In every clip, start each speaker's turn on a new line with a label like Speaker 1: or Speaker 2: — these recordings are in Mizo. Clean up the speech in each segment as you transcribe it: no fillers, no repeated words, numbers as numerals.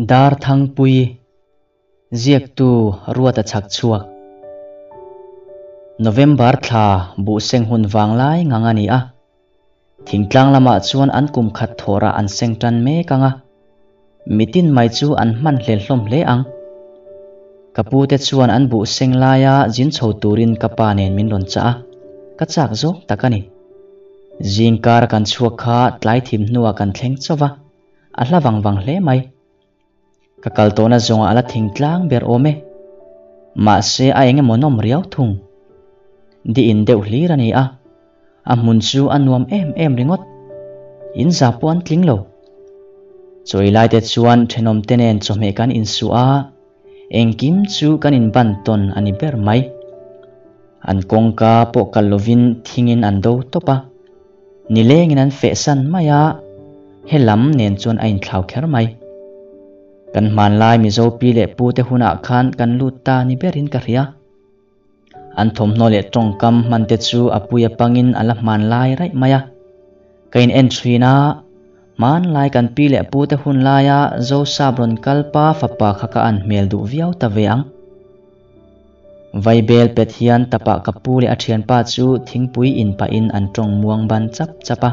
Speaker 1: Darthangpuii, Ziaktu Ruata Chhakchhuak. November thla buhseng hun vanglai ngang a ni a. Thingtlang lamah chuan an kum khat thawrah an seng tan mek ang a. Mitin mai chu an hman hlel hlawm hle ang. Ka pute chuan an buhseng laia zin chho turin ka pa nen min rawn chah a, ka chak zawk tak a ni. Zingkar kan chhuak kha tlai thim hnuah kan thleng chauh va, a hla vang vang hle mai. Ka kal tawhna zawngah a la thing tlang ber awm e. Mahse a eng emaw nawm riau thung. Di in deuh hlir a ni a, a hmun chu a nuam em em ringawt. In za pawh an tling lo. Chawi lai te chuan thenawm te nen chawhmeh kan insuh a, engkim chu kan inban tawn a ni ber mai. An kawngka pawh kal lovin thingin an do tawp a. Nilengin an fehsan mai a, he lam nen chuan a inthlau kher mai. Kan hmanlai Mizo pi leh pu te hunah khan kan lut ta ni berin ka hria. An thawmhnaw leh tawngkam hman te chu a pui apangin a la hmanlai raih mai a. Ka in en thin a, hmanlai kan pi leh pu te hun laia Zosap rawn kal pa fapa kha ka an hmel duh viau ta ve ang. Vaibel pet hian tapah ka pu leh a thianpa chu thingpui in pahin an tawng muang ban chap chap a.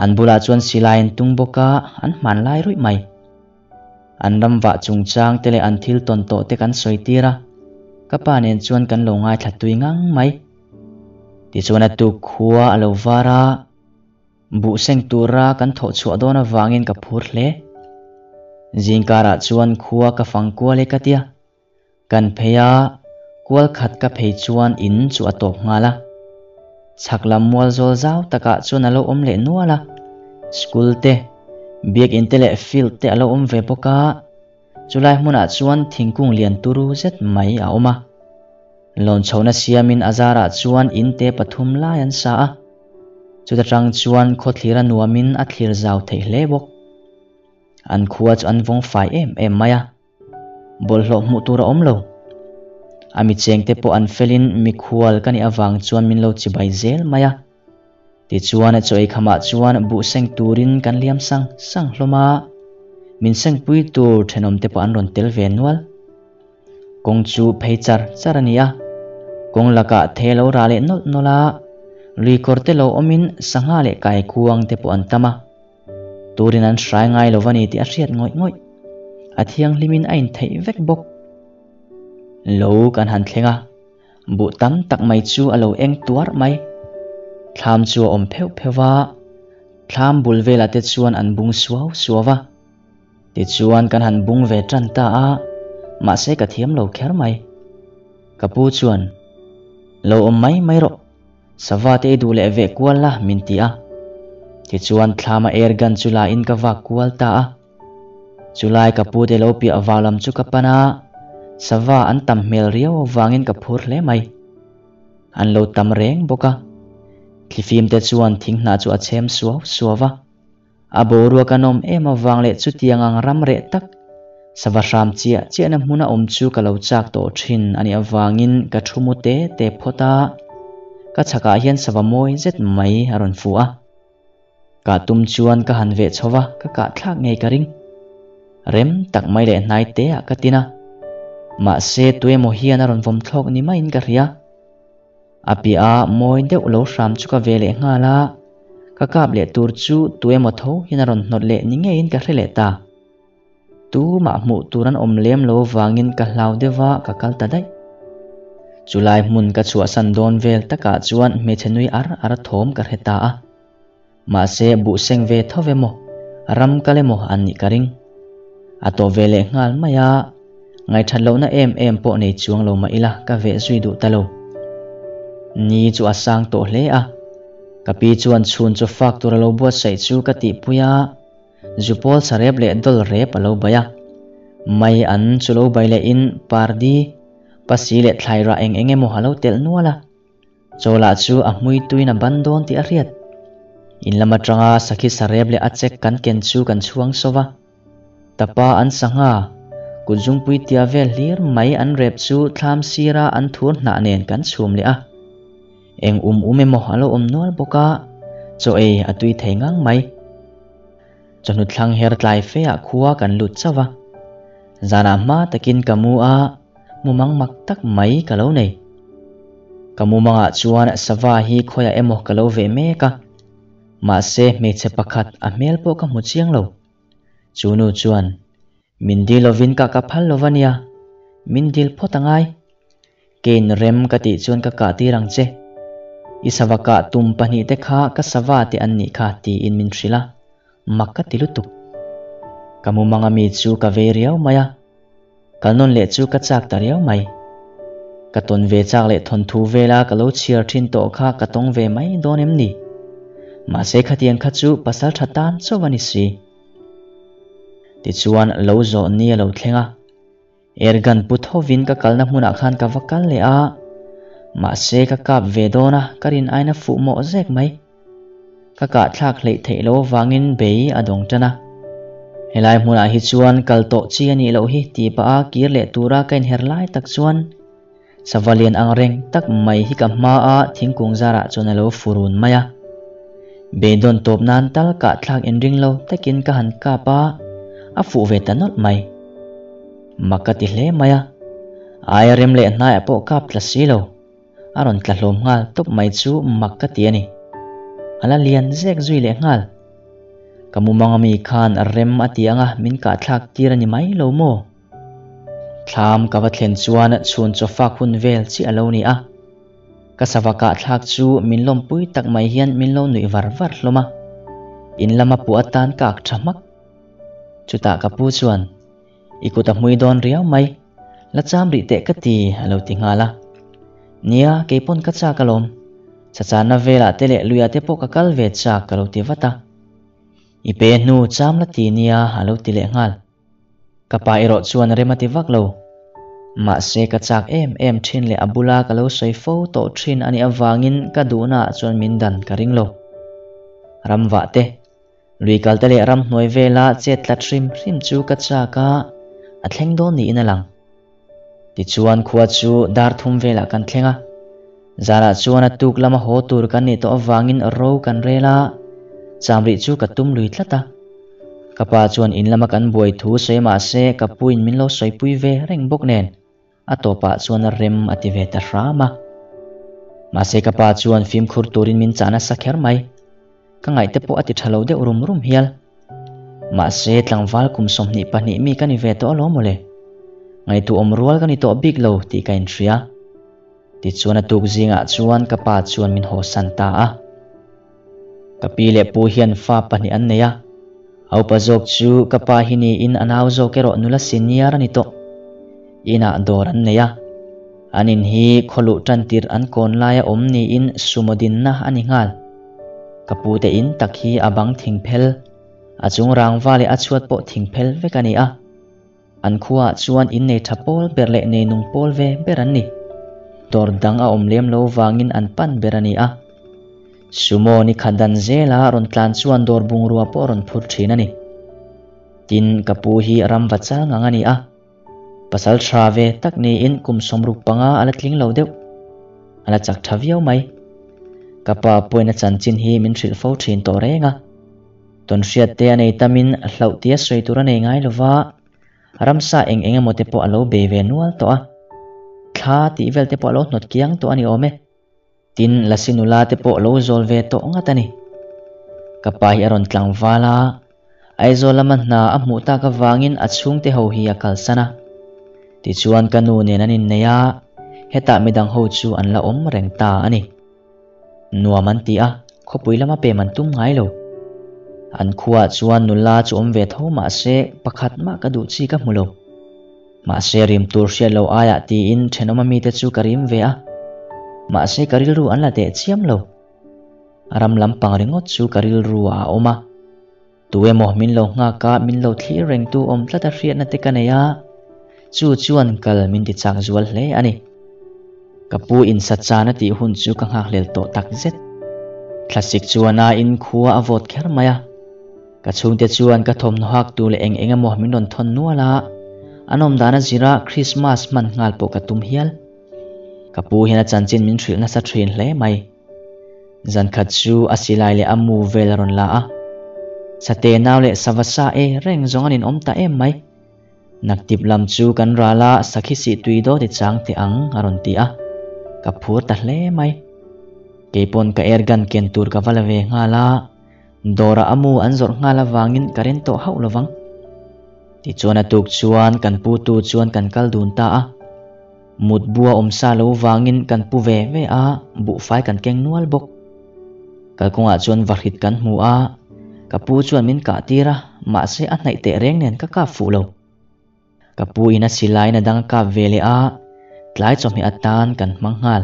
Speaker 1: An bulah chuan silai an tung bawk a, an hman lai ruih mai. An ram vah chungchang te leh an thil tawn tawh te kan sawi tir a, ka pa nen chuan kan lo ngaithla tui ngang mai. Tichuan a tuk khua a lo var a, Buh seng tura kan thawh chhuah dawn avangin ka phur hle. Zingkarah chuan khua ka fang kual e ka tia. Kan phei a, kual khat ka phei chuan in chu a tawp nghal a. Chhak lam mual zawl zau takah chuan a lo awm leh nual a. School te, biakin te leh field te a lo awm ve bawk a. Chulai hmunah chuan thingkung lian turu zet mai a awm a. Lawnchhohna siamin a zarah chuan in te pathum lai an sa a. Chuta tang chuan khawthlir a nuamin a thlir zau theih hle bawk. An khua chu an vawng fai em em mai a. Bawlhhlawh hmuh tur a awm lo. A mi chengte pawh an felin mikhual ka nih avang chuan min lo chibai zel mai a. Tichuan chaw ei khamah chuan buh seng turin kan liam sang sang hlawm a, min sengpui tur thenawmte pawh an rawn tel ve nual. Kawng chu phei char char a ni a, kawng lakah thei a lo rah leh nawlh nawlh a, lui kawr te lo awmin sangha leh kaikuang te pawh an tam a. Turin an hrai ngai lo va ni tih a hriat ngawih ngawih. A thianghlimin a intheih vek bawk. Lo kan han thleng a, buh tam tak mai chu a lo eng tuar mai. Thlam chu a awm pheuh pheuh va, thlam bul velah te chuan an bung suau suau va. Tichuan kan han bung ve tan ta a, mahse ka thiam lo kher mai. Ka pu chuan, Lo awm mai mai rawh, Sava te i duh leh veh kual la min ti a. Tichuan thlama air gun chu la in ka vak kual ta a. Chulai ka pu te lo piah vau lam chu ka pan a, sava an tam hmel riau avangin ka phur hle mai. An lo tam reng bawk a. Thlifim te chuan thing hnah chu a chhem suau suau va. A boruak a nawm em avang leh chutiang ang ram reh tak, sava hram chiah chiahna hmuna awm chu ka lo chak tawh thin a nih avangin ka thu mu te te phawt a, ka chhakah hian sava mawi zet mai a rawn fuh a. Kah tum chuan ka han veh chho va, ka kah thlak ngei ka ring. Rem tak mai leh hnai te ah ka tin a. Mahse tuemaw hian a rawn vawm thlawk ni maiin ka hria. A piah a mawi deuh lo hram chu ka ve leh nghal a, ka kap leh tur chu tuemaw tho hian a rawn hnawt leh ni ngeiin ka hre leh ta. Tumah hmuh tur an awm lem lo vangin ka hlau deuh a, ka kal ta daih. Chulai hmun ka chhuahsan dawn vel takah chuan hmeichhe nui ar ar thawm ka hre ta a. Mahse buh seng ve tho emaw, ram kal emaw an nih ka ring. A tawh ve leh nghal mai a, ngaihṭhat lohna em em pawh nei chuang lo mah ila ka veh zui duh ta lo. Ni chu a sang tawh hle a, ka pi chuan chhun chu fak tur a lo buatsaih chu ka tihpui a, Zupawl sarep leh dawl rep a lo bai a, mai an chu lo bai lehin pardi, pasi leh thlairah eng eng emaw a lo telh nual a. Chawlah chu a hmui tuin a ban dawn tih a hriat. In lam atanga sakhi sarep leh a chek kan ken chu kan chhuang sawv a. Tapa an sangha, kutzungpui tia vel hlir mai an rep chu thlam sira an thur hnah nen kan chhum leh a. Eng um um emaw a lo awm nual bawk a, chaw ei a tui thei ngang mai. Chawhnu thlang her tlai fe ah khua kan lut chauh a. Zanah hma takin ka mu a, mumang mak tak mai ka lo nei. Ka mumangah chuan sava hi khawiah emaw ka lo veh mek a, mahse hmeichhe pakhat a hmel pawh ka hmu chiang lo. Chu nu chuan, Min dil lovin ka ka phal lo va nia, min dil phawt a ngai. Kein rem ka tih chuan ka kah tir ang che. I sava kah tum pahnihte kha ka sava te an nih kha tiin min hrilh a, mak ka ti lutuk. Ka mumanga mi chu ka vei riau mai a, kal nawn leh chu ka chak ta riau mai. Ka tawn ve chak leh thawnthu vela ka lo chhiar thin tawh kha ka tawng ve mai dawn em ni? Mahse khatiang kha chu pasal tha tan chauh a ni si. Tichuan lo zawh ni a lo thleng a. Airgun pu thovin ka kalna hmunah khan ka va kal leh a, mahse ka kap ve dawn a, ka rin aina fuh mawh zek mai. Ka kah thlak hleih theih loh avangin bei a dawng tan a. Helai hmunah hi chuan kal tawh chi a nih loh hi tih pah a kir leh tura ka inher lai tak chuan sava lian ang reng tak mai hi ka hma a thingkung zarah chuan a lo fu run mai a. Beidawn tawp nan tal kah thlak inring lo takin ka han kap a, a fuh ve ta nawlh mai. Mak ka ti hle mai a, aia rem leh hnaiah pawh kap tla si lo, a rawn tla hlawm nghal tawp mai chu mak ka ti a ni. A la lian zek zui leh nghal. Ka mumanga mi khan rem a ti anga min kah thlak tir a ni mai lo maw? Thlam ka va thlen chuan chhun chaw fak hun vel chiah a lo ni a. Ka sava kah thlak chu min lawmpui tak mai hian min lo nuih var var hlawm a. In lama puh atan ka ak tha hmak. Chutah ka pu chuan, I kut a hmui dawn riau mai, la cham rih teh ka ti, a lo ti nghal a. Nia, kei pawn ka chak alawm. Chachana velah te leh luiah te pawh ka kal ve chak ka lo ti vat a. I pe hnu cham la ti nia, a lo ti leh nghal. Ka pa erawh chuan rem a ti vak lo. Mahse ka chak em em thin leh a bula ka lo sawi fo tawh thin a nih avangin ka duhnaah chuan min dan ka ring lo. Ramvah te, Lui kalte leh ramhnuai vela chet tlat hrim hrim chu ka chak a, a thleng dawn niin a lang. Tichuan khua chu dar thum velah kan thleng a, zanah chuan a tuk lama haw tur kan nih tawh avangin ro kan rel a, chamrih chu ka tum lui tlat a. Ka pa chuan in lama kan buai thu sawi mah se ka puin min lo sawipui ve reng bawk nen A tawpah chuan rem a ti ve ta hram a. Mahse ka pa chuan fimkhur turin min chah nasa kher mai. Ka ngaihte pawh a ti tha lo deuh rum rum hial. Mahse tlangval kum 22 mi ka ni ve tawh alawm mawle. Ngaihtuahawm rual ka ni tawh bik lo tih ka inhria. Tichuan a tuk zingah chuan ka pa chuan min hawsan ta a. Ka pi leh pu hian fa pahnih an nei a. A upa zawk chu ka pa hi niin a nau zawk erawh nula senior a ni tawh. Inah dawr an nei a. An in hi khawluh tan tirh an kawn laia awm niin sumo dinna a ni nghal. Ka pu te in tak hi a bang thing phel, a chung rangva leh a chhuat pawh thing phel vek a ni a. An khuaah chuan in nei tha pawl ber leh nei nung pawl ve ber an ni. Dawr dang a awm lem lo vangin an pan ber a ni a. Sumo ni khat dan zela rawn tlan chuan dawr bungrua pawh a rawn phur thin a ni. Tin, ka pu hi ram va chal ngang a ni a. Pasal tha ve tak niin kum 65 a la tling lo deuh. A la chak tha viau mai. Ka pa pawhin a chanchin hi min hrilh fo thin tawh reng a. Tawnhriat te a nei tamin hlauh tia sawi tur a nei ngai lova, ramsa eng eng emaw te pawh a lo bei ve nual tawh a. Thla tih vel te pawh a lo hnawt kiang tawh a ni awm e. Tin, Lasi nula te pawh lo zawl ve tawh ngat a ni. Ka pa hi a rawn tlangval a, Aizawl lama hna a hmuh tak avangin a chhungte ho hi a kalsan a. Tichuan ka nu nen an innei a, hetah midang ho chu an la awm reng ta a ni. Nuam an ti a, khawpui lama pem an tum ngai lo. An khuaah chuan nula chu awm ve tho mah se pakhat mah ka duh chi ka hmu lo. Mahse rim tur hriat lo aiah tiin thenawma mite chu ka rim ve a. Mahse ka rilru an la teh chiam lo. Ram lampang ringawt chu ka rilru ah a awm a. Tu emaw min lo nghak a, min lo thlir rengtu awm tlat a hriatna te ka nei a, chu chuan kal min ti chak zual hle a ni. Ka pu insa chan a tih hun chu ka nghakhlel tawh tak zet. Thlasik chuan a in khua a vawt kher mai a, ka chhungte chuan ka thawmhnaw hak tur leh eng eng emaw min rawn thawn nual a, an awm dan a zira Krismas hman nghal pawh ka tum hial. Ka pu hian a chanchin min hrilh nasa thin hle mai. Zan khat chu a silai leh a mu vel a rawn la a. Sate nau leh sava sa e reng zawng an inawm ta em mai. Naktip lam chu kan ral a, sakhi sih tui dawt i chang teh ang a rawn ti a, ka phur ta hle mai. Keipawn ka airgun ken tur ka va la ve nghal a, dawrah a mu an zawrh nghal avangin ka ren tawh hauh lovang. Tichuan a tuk chuan kan pu tu chuan kan kal dun ta a, mut bua awm sa lo vangin kan pu ve ve a, buhfai kan keng nual bawk. Kalkawngah chuan vahrit kan hmu a, ka pu chuan min kah tir a, mahse a hnaih teh reng nen ka kap fuh lo. Ka pu in a silaiin a dang a kap ve leh a, tlai chawhmeh atan kan hmang nghal.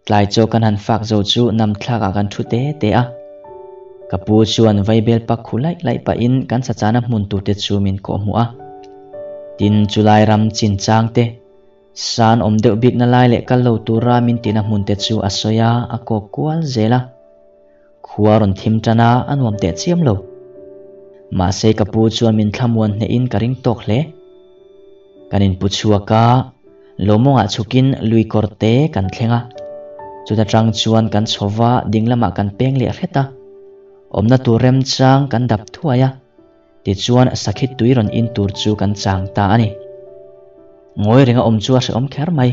Speaker 1: Tlai chaw kan han fak zo chu nam thlakah kan thu te te a. Ka pu chuan vaibel pak khu laih laih pahin kan sachana hmun tur te chu min kawhhmuh a. Tin, chulai ram chinchang te, San awm deuh bikna lai leh kal lo tura min tihna hmun te chu a sawi a, a kawk kual zel a. Khua rawn thim tan a, a nuam teh chiam lo. Mahse ka pu chuan min thlamuan hnehin ka ring tawk hle. Kan inpu chhuak a, lawmawngah chhukin lui kawr te kan thleng a. Chuta tang chuan kan chho va, ding lamah kan peng leh hret a. Awmna tur remchang kan dap thuai a. Tichuan sakhi tui rawn in tur chu kan chang ta a ni. Ngawi renga awm chu a hrehawm kher mai.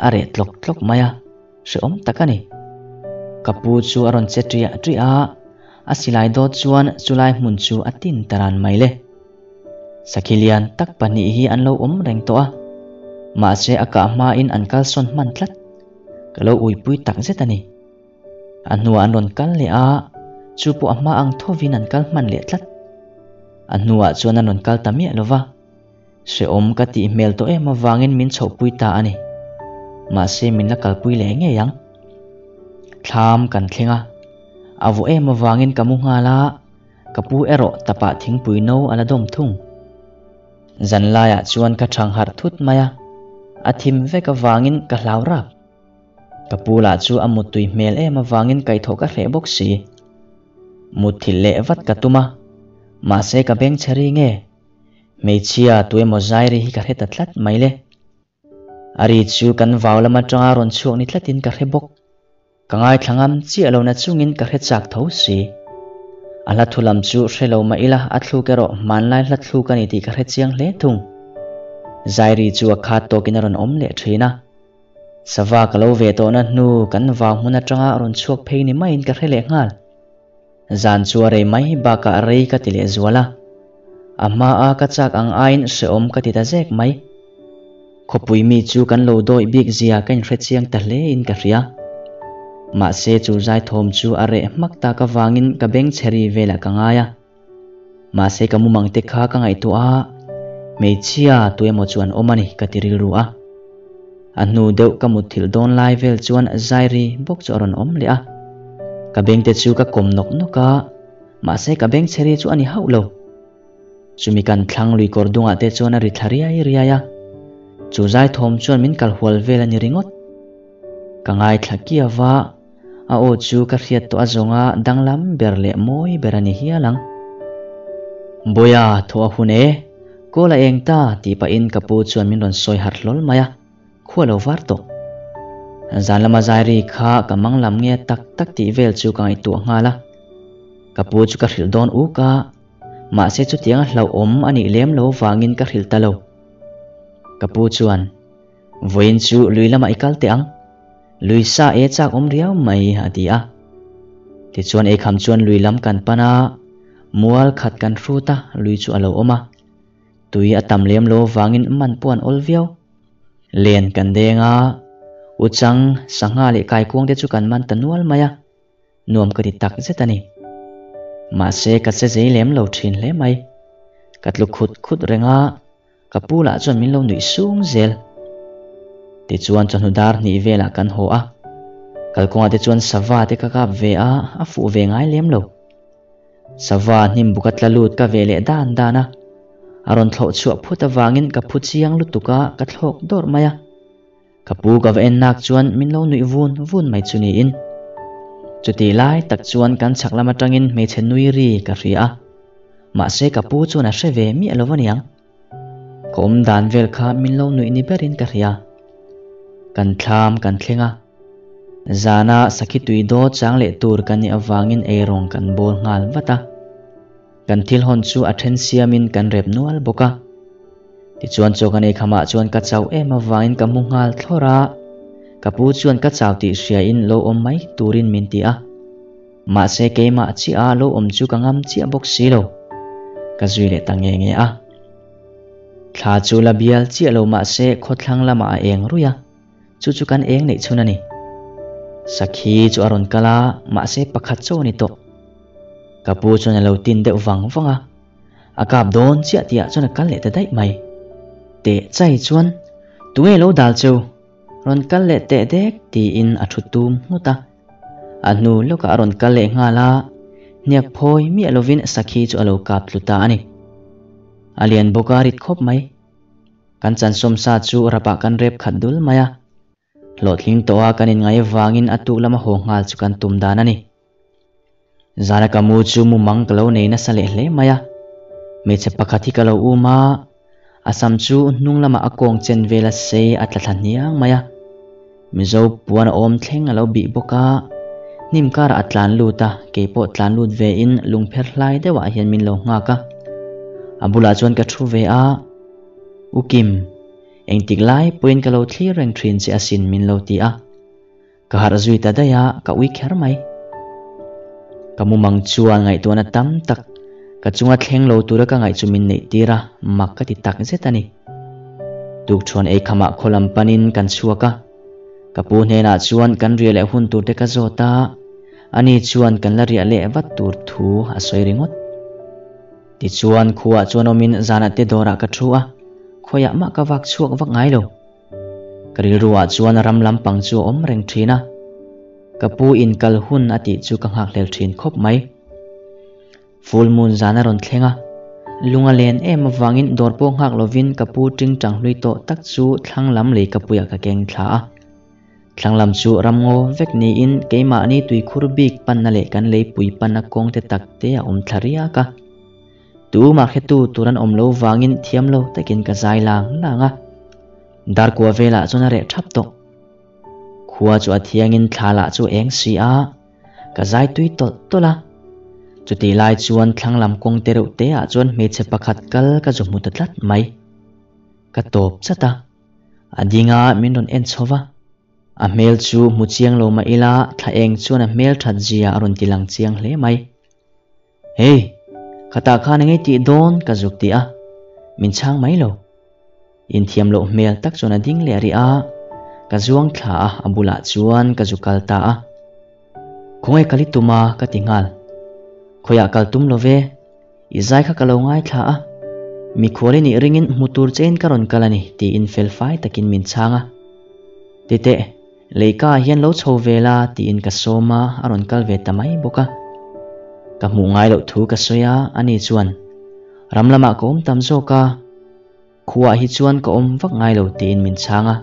Speaker 1: A reh tlawk tlawk mai a, hrehawm tak a ni. Ka pu chu a rawn che ṭiah ṭiah a, a silai dawt chuan chulai hmun chu a tin ta ran mai le. Sakhi lian tak pahnih hi an lo awm reng tawh a, mahse a kah hmain an kalsawn hman tlat. Ka lo uipui tak zet a ni. A hnuah an rawn kal leh a, chu pawh a hma ang thovin an kal hman leh tlat. A hnuah chuan an rawn kal ta miah lo va, hrehawm ka tih hmel tawh em avangin min chhohpui ta a ni. Mahse min la kalpui leh ngei ang. Thlam kan thleng a, a vawh em avangin ka mu nghal a, ka pu erawh tapah thingpui no a la dawm thung. Zanlaiah chuan ka thang harh thut mai a, a thim vek avangin ka hlau rap. Ka pu lah chu a muttui hmel em avangin kaihthawh ka hreh bawk si. Mutthilh leh vat ka tum a, mahse ka beng chhe ri nge? Hmeichhia tuemaw zai ri hi ka hre ta tlat mai le. A ri chu kan vau lam atanga rawn chhuak ni tlatin ka hre bawk. Ka ngaithla ngam chiah lo na chungin ka hre chak tho si. A hla thu lam chu hre lo mah ila a thluk erawh hmanlai hla thluk a ni tih ka hre chiang hle thung. Zai ri chu a khat tawkin a rawn awm leh thin a. Sava ka lo ve tawhna hnu kan vau hmun atanga rawn chhuak phei ni maiin ka hre leh nghal. Zan chu a rei mai bakah rei ka ti leh zual a. A hmaa ka chak ang aiin hrehawm ka ti ta zek mai. Khawpui mi chu kan lo dawih bik zia ka inhre chiang ta hle in ka hria. Mahse chu zaithawm chu a reh hmak tak avangin ka beng chhe ri velah ka ngai a. Mahse ka mumang te kha ka ngaihtuah a, hmeichhia tu emaw chu an awm a ni ka ti rilru a. A hnu deuh ka mutthilh dawn lai vel chuan Zairi bawk chu a rawn awm leh a. Ka beng te chu ka kawm nawk nawk a, mahse ka beng chhe ri chu a ni hauh lo. Chumi kan thlang lui kawr dungah te chuan a ri thla riai riai a, chu zaithawm chuan min kal hual vel a ni ringawt. Ka ngaithla kiau a, a aw chu ka hriat tawh a zawnga danglam ber leh mawi ber a ni hial ang. Bawiha, thaw a hun e, kawl a eng ta tih pahin ka pu chuan min rawn sawi harh hlawl mai a, khua lo var tawh. Zan lama zairi kha ka mang lam nge tak tak tih vel chu ka ngaihtuah nghal a, ka pu chu ka hrilh dawn uk a, mahse chutianga hlauhawm a nih lem lo vangin ka hrilh ta lo. Ka pu chuan. Vawiin chu lui lamah i kal teh ang. Lui sa e chak awm riau mai, a ti a. Tichuan eikham chuan lui lam kan pan a, mual khat kan hrut a, lui chu a lo awm a. Tui a tam lem lo vangin man pawh an awl viau. Len kan deng a, uchang, sangha leh kaikuang te chu kan man ta nual mai a. Nuam ka ti tak zet a ni. Mahse ka che zei lem lo thin hle mai. Ka tlu khut khut reng a. Ka pu lah chuan min lo nuih sung zel. Tichuan chawhnu dar hnih velah kan haw a, kalkawngah te chuan sava te ka kap ve a, a fuh ve ngai lem lo. Sava hnim buk a tla lut ka ve leh dan dan a, a rawn thlawh chhuah phut avangin ka phu chiang lutuk a, ka thlawk dawrh mai a. Ka pu ka va en nak chuan min lo nuih vun vun mai chu niin. Chutih lai tak chuan kan chhak lam atangin hmeichhe nui ri ka hria a, mahse ka pu chuan a hre ve miah lo aniang. Ka awm dan vel kha min lo nuih ni berin ka hria. Kan thlam kan thleng a, zana sakhi tui dawt chang leh tur kan nih avangin eirawng kan bawl nghal vat a. Kan thil hawn chu a then siamin kan rep nual bawk a. Tichuan chaw kan ei khamah chuan ka chauh em avangin ka mu nghal thlawr a, ka pu chuan ka chau tih hriain lo awm mai turin min ti a. Mahse keimah chiah a lo awm chu ka ngam chiah bawk si lo. Ka zui leh ta nge nge a. Thla chu la bial chiah lo mahse khawthlang lamah a eng ruih a, chu chu kan eng neih chhun a ni. Sakhi chu a rawn kal a, mahse pakhat chaw a ni tawh. Ka pu chuan a lo tin deuh vang vang a. A kap dawn chiah tihah chuan a kal leh ta daih mai. Teh chai chuan, Tunge lo dal cheu? Rawn kal leh teh dek tiin a thu tum nghut a. A hnu lawkah a rawn kal leh nghal a, hniak phawi miah lovin sakhi chu a lo kap tlu ta a ni. A lian bawk a rit khawp mai. Kan chansawm sa chu rapah kan rep khat dul mai a. Hlawhtling tawha kan inngai avangin a tuk lama haw nghal chu kan tum dan a ni. Zana ka mu chu mumang ka lo nei nasa leh hle mai a. Hmeichhe pakhat hi ka lo um a, a sam chu hnung lamah a kawng chen vel a sei a tla thla hniang mai a. Mizo puan a awm thleng a lo bih bawk a, hnim karah a tlan lut a, kei pawh tlan lut ve in lungpher hlai deuhah hian min lo nghak a. A bulah chuan ka thu ve a, U Kim, engtik lai pawhin ka lo thlir reng thin che asin min lo ti a. Ka harh zui ta daih a, ka ui kher mai. Ka mumang chuan ngaihtuahna tam tak ka chunga thleng lo tura ka ngaih chu min neih tir a, mak ka ti tak zet a ni. Tukṭhuan ei khamah khaw lam panin kan chhuak a, ka pu hnenah chuan kan riah leh hun tur te ka zawt a, ani chuan kan la riah leh vat tur thu a sawi ringawt. Tichuan khuaah chuan awmin zanah te dawrah ka thu a, khawiah mah ka vak chhuak vak ngai lo. Ka rilruah chuan ram lampang chu a awm reng thin a, ka pu in kal hun a tih chu ka nghakhlel thin khawp mai. Full moon zan a rawn thleng a, lung a len em avangin dawr pawh nghak lovin ka pu tingtang hlui tawh tak chu thlang lam lei ka puiah ka keng thla a. Thlang lam chu ram ngaw vek niin keimahni tuikhur bik panna leh kan leipui panna kawng te tak te a awm thla riak a. Tumah hretu tur an awm lo vangin thiam lo takin ka zai lang lang a. Darkua velah chuan a reh thap tawh. Khua chu a thiangin thla lah chu a eng si a, ka zai tui tawlh tawlh a. Chutih lai chuan thlang lam kawng te reuh te ah chuan hmeichhe pakhat kal ka zu hmu ta tlat mai. Ka tawp chat a, a ding a min rawn en chho va. A hmel chu hmu chiang lo mah ila thla eng chuan a hmel that zia a rawn ti lang chiang hle mai. Hey! Khatah khan engei tih dawn ka zuk ti a, min chhang mai lo. Inthiam loh hmel tak chuan a ding leh rih a, ka zuang thla a, a bulah chuan ka zu kal ta a. Khawnge kal i tum a? ka ti nghal. Khawiah kal tum lo ve, i zai kha ka lo ngaithla a, mikhual i nih ringin hmu tur chein ka rawn kal a ni tiin felfai takin min chhang a. Titeh! Leika ah hian lo chho ve la tiin ka sawm a, a rawn kal ve ta mai bawk a. Ka hmuh ngai loh thu ka sawi a, ani chuan, Ram lamah ka awm tam zawk a, khuaah hi chuan ka awm vak ngai lo tiin min chhang a.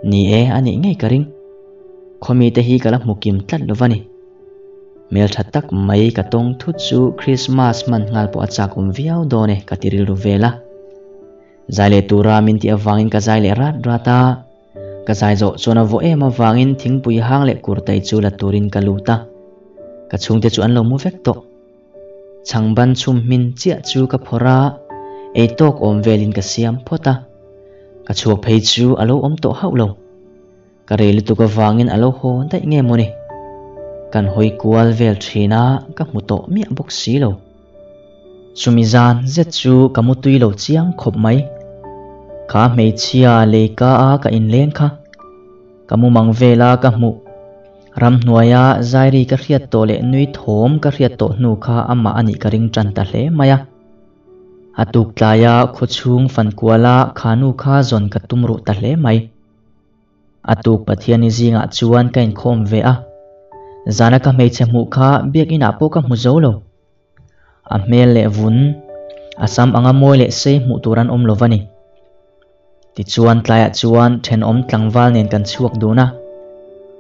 Speaker 1: Ni e, a nih ngei ka ring. Khawmi te hi ka la hmu kim tlat lo va ni. Hmeltha tak mai ka tawng thut chu Krismas hman nghal pawh a chak awm viau dawn e ka ti rilru vel a. Zai leh tura min tih avangin ka zai leh rat rat a. Ka zai zawh chuan a vawh em avangin thingpui hang leh kurtai chu la turin ka lut a, ka chhungte chu an lo mu vek tawh. Chhangban chhum hmin chiah chu ka phawrh a, ei tawk awm velin ka siam phawt a. Ka chhuak phei chu a lo awm tawh hauh lo. Ka rei lutuk avangin a lo haw daih nge mawni. Kan hawi kual vel thin a, ka hmu tawh miah bawk si lo. Chumi zan zet chu ka mutui lo chiang khawp mai. Kha hmeichhia leika a ka inleng kha. Ka mumang vela ka hmuh. Ramhnuaia zairi ka hriat tawh leh nui thawm ka hriat tawh hnu kha amah a nih ka ring tan ta hle mai a. A tuk tlaia khawchhung fankuala khanu kha zawn ka tum ruh ta hle mai. A tuk Pathiani zingah chuan ka inkhawm ve a. Zana ka hmeichhe hmuh kha biakinah pawh ka hmu zo lo. A hmel leh vun, a sam anga mawi leh sei hmuh tur an awm lo va ni. Tichuan tlaiah chuan thenawm tlangval nen kan chhuak dun a.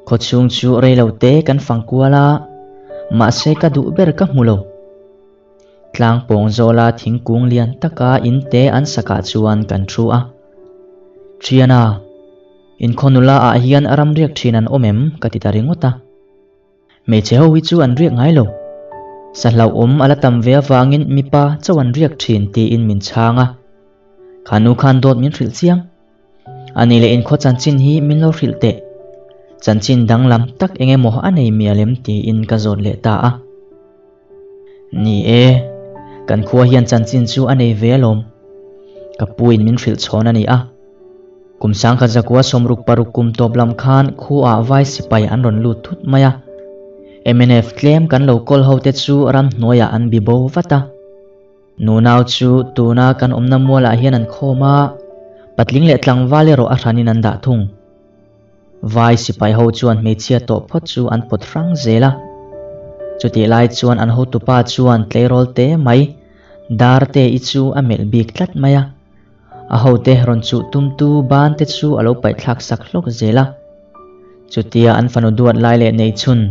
Speaker 1: Khawchhung chu rei lo te kan fang kual a, mahse ka duh ber ka hmu lo. Tlang pawng zawla thingkung lian taka in te an sakah chuan kan thu a. Thiana, inkhaw nula ah hian ram riak thin an awm em? ka ti ta ringawt a. Hmeichhe ho hi chu an riak ngai lo. Sa hlauhawm a la tam ve avangin mipa chauh an riak thin tiin min chhang a. Kha nu khan dawt min hrilh chiang. A ni leh inkhaw chanchin hi min lo hrilh teh. Chanchin danglam tak eng emaw a nei mial em tiin ka zawt leh ta a. Ni e, kan khua hian chanchin chu a nei ve alawm. Ka puin min hrilh chhawn a ni a. Kum sangkhat zakua 66 kum tawp lam khan khuaah vai sipai an rawn lut thut mai a. Mnf tlem kan lo kawl ho te chu ramhnuaiah an bi bo vat a. Nunau chu tuna kan awmna mualah hian an khawm a, patling leh tlangval erawh a hranin an dah thung. Vai sipai ho chuan hmeichhia tawh phawt chu an pawt hrang zel a. Chutih lai chuan an hotupa chuan tleirawl te mai dar te i chu a melh bik tlat mai a. A hote rawn chuh tumtu ban te chu a lo paihthlak sak hlawk zel a. Chutia an fanu duat lai leh nei chhun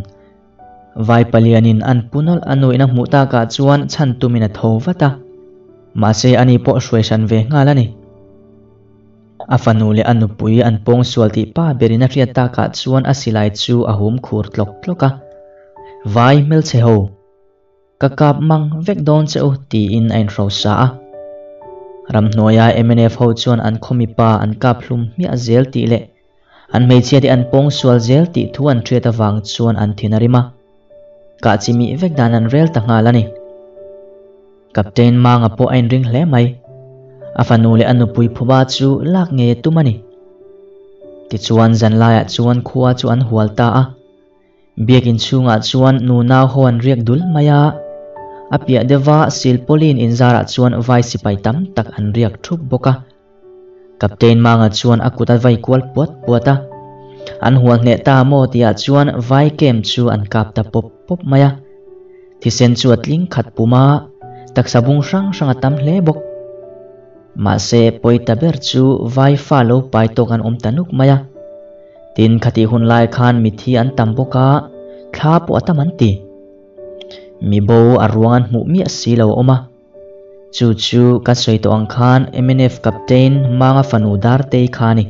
Speaker 1: Vai palianin an pu nawlh a nuin a hmuh takah chuan chhan tumin a tho vat a. Mahse ani pawh hruai hran ve nghal a ni. A fanu leh a nupui an pawng sual tih pa berin a hriat takah chuan a silai chu a hum khur tlawk tlawk a. Vai hmelchhe ho! Ka kap mang vek dawn che u tiin a inhrosa a. Ramhnuaia mnf ho chuan an khaw mipa an kap hlum hmiah zel tih leh an hmeichhia te an pawng sual zel tih thu an hriat avang chuan an thin a rim a. Kah chi mih vek dan an rel ta nghal a ni. Captain Manga pawh a inring hle mai. A fanu leh a nupui phuba chu lak ngei a tum a ni. Tichuan zanlaiah chuan khua chu an hual ta a. Biakin chhungah chuan nunau ho an riak dul mai a, a piah deuha silpauline inzarah chuan vai sipai tam tak an riak thup bawk a. Captain Manga chuan a kut a vai kual puat puat a, an hual hneh ta maw tihah chuan vai camp chu an kap ta pawp pawp mai a. Thisen chu a tling khat pum a, taksa bung hrang hrang a tam hle bawk. Mahse pawi ta ber chu vai fa lo pai tawk an awm ta nuk mai a. Tin, khatih hun lai khan mithi an tam bawk a, thla pawh a tam an ti. Mi bo a ruang an hmuh miah si lo a awm a. Chu chu ka sawi tawh ang khan mnf Captain Manga fanu Dartei kha a ni.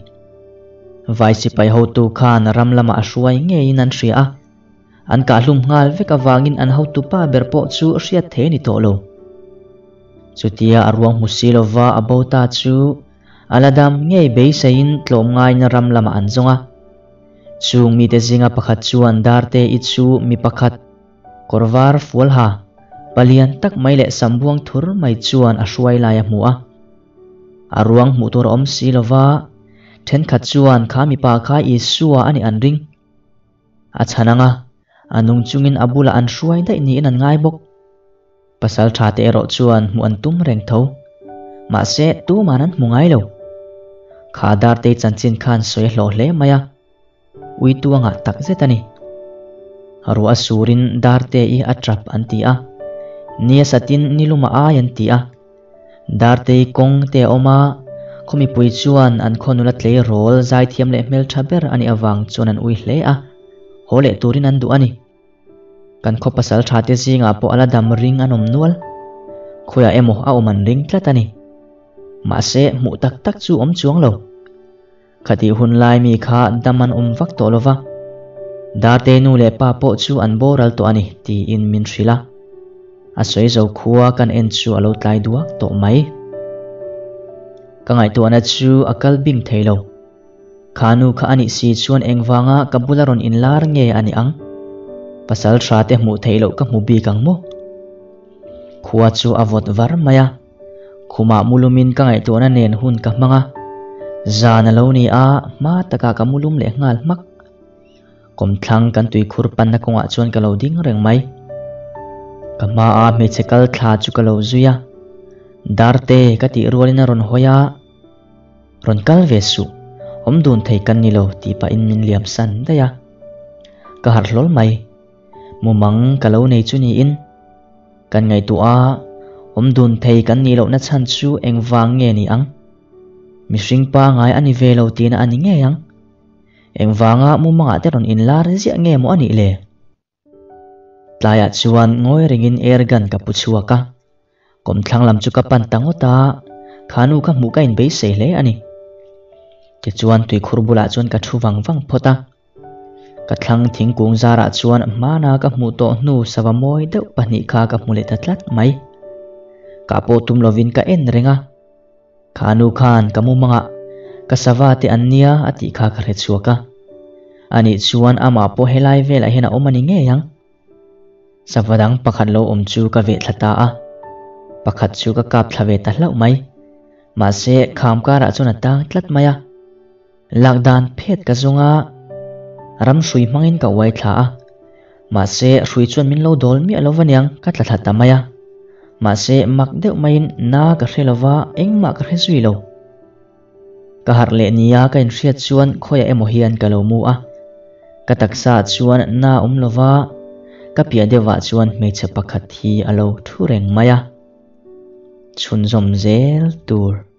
Speaker 1: Vai sipai hotu khan ram lamah a hruai ngeiin an hria a. An kahhlum nghal vek avangin an hotupa ber pawh chu hriat thei a ni tawh lo. Chutia a ruang hmu si lova a bo ta chu A la dam ngei beiseiin tlawmngaina ram lamah an zawng a. Chung mite zinga pakhat chuan Darte i chu mi pakhat, kawr var fual ha, palian tak mai leh sambuang thur mai chuan a hruai lai a hmu a. A ruang hmuh tur a awm si lova, thenkhat chuan kha mipa kha Isua a nih an ring. A chhan ang a, a nung chungin a bulah an hruai daih niin an ngai bawk. Pasal tha te erawh chuan hmuh an tum reng tho. Mahse, tuman an hmu ngai lo. Kha Dartei chanchin khan sawi a hlawh hle mai a, ui tuangah tak zet a ni. Ruah a surin Darte i a tap an ti a, ni a satin ni lum a ai an ti a. Dartei kawng te a awm a, khaw mipui chuan an khaw nula tleirawl zaithiam leh hmeltha ber a nih avang chuan an ui hle a, haw leh turin an duh a ni. Kan khaw pasal tha te zingah pawh a la dam ring an awm nual. Khawiah emaw a awm an ring tlat a ni. Mahse, hmuh tak tak chu awm chuang lo. Khatih hun lai mi kha dam an awm vak tawh lo va. Darte nu leh pa pawh chu an boral tawh a ni tiin min hrilh a. A sawi zo khua kan en chu a lo tlai duak tawh mai. Ka ngaihtuahna chu a kal bing thei lo. Kha nu kha a nih si chuan engvanga ka bula rawn inlar nge a nih ang? Pasal tha te hmuh theih loh ka hmu bik ang maw? Khua chu a vawt var mai a, khumah mulumin ka ngaihtuahna nen hun ka hmang a, zan a lo ni a, hma takah ka mulum leh nghal hmak. Kawmthlang kan tuikhur panna kawngah chuan ka lo ding reng mai. Ka hmaa hmeichhe kal thla chu ka lo zui a, Darte ka tih rualin a rawn hawi a, Rawn kal ve suh, awm dun thei kan ni lo tih pahin min liam san daih a. Ka harh hlawl mai. Mumang ka lo nei chu niin. Kan ngaihtuah a, awm dun thei kan nih lohna chhan chu engvang nge ni ang? Mihring pangai a ni ve lo tihna a ni ngei ang. Engvanga mumangah te rawn inlar ziah nge maw a nih le? Tlaiah chuan ngawi rengin air gun ka pu chhuak a, kawmthlang lam chu ka pan ta ngawt a, kha nu kha hmuh ka inbeisei hle a ni. Tichuan tuikhur bulah chuan ka thu vang vang phawt a, ka thlang thingkung zarah chuan hmana ka hmuh tawh hnu sava mawi deuh pahnih kha ka hmu leh ta tlat mai. Ka pawh tum lovin ka en reng a. Kha nu khan ka mumangah ka sava te an nia a tih kha ka hre chhuak a. Anih chuan amah pawh helai velah hian a awm a ni ngei ang. Sava dang pakhat lo awm chu ka veh thla ta a. Pakhat chu ka kap thla ve ta hlauh mai. Mahse kham karah chuan a tang tlat mai a. Lak dan phet ka zawng a, ram hrui hmangin ka uai thla a. Mahse hrui chuan min lo dawl miah lo va niang ka tla thla ta mai a. Mahse mak deuh maiin na ka hre lo va, engmah ka hre zui lo. Ka harh leh nia ka inhriat chuan khawiah emaw hian ka lo mu a. Ka taksa ah chuan na awm lo va, ka piah deuhah chuan hmeichhe pakhat hi a lo thu reng mai a. Chhunzawm zel tur.